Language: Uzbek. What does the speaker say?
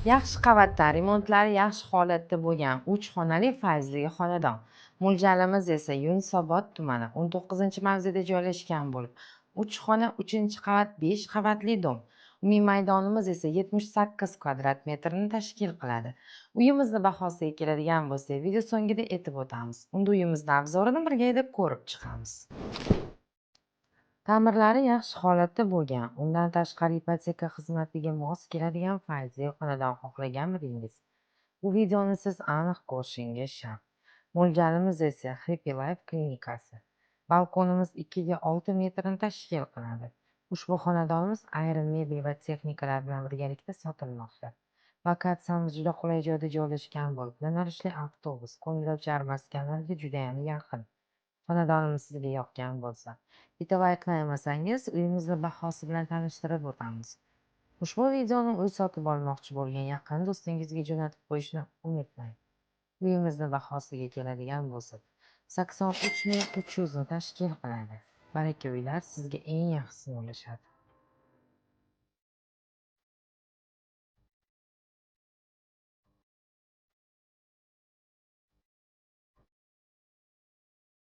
Yaxshi qavatda, remontlari yaxshi holatda bo'lgan 3 xonali fayzli xonadon. Mo'ljalimiz esa Yunusobod tumani 19-mavzeda joylashgan bo'lib, 3 xona, 3-qavat, 5 qavatli dom. Umumiy maydonimiz esa 78 kvadrat metrni tashkil qiladi. Uyimizni bahosiga keladigan bo'lsak, video so'ngida aytib o'tamiz. Unda uyimizni обзор ini birgalikda ko'rib chiqamiz. Ta'mirlari yaxshi holatda bo'lgan, undan tashqari ipoteka xizmatiga mos keladigan fayzli xonadon xohlaganmidingiz? Bu videoni siz aniq ko'rishingiz shart. Mo'ljalimiz esa Happy Life klinikasi. Balkonimiz 2 ga 6 metrni tashkil qiladi. Ushbu xonadonimiz ayrim mebel va texnikalar bilan birgalikda sotilmoqda. Lokatsiyamiz juda qulay joyda joylashgan bo'lib, yo'nalishli avtobus, ko'ngilochar maskanlarga judayam yaqin. Xonadonimiz sizga yoqqan bo'lsa, bitta laykni ayamasangiz, uyimizni bahosi bilan tanishtirib o'tamiz. Ushbu videoni uy sotib olmoqchi bo'lgan yaqin do'stingizga jo'natib qo'yishni unutmang. Uyimizni bahosiga keladigan bo'lsak, 83 300 ni tashkil qiladi. Baraka uylar sizga eng yaxshisini ulashadi.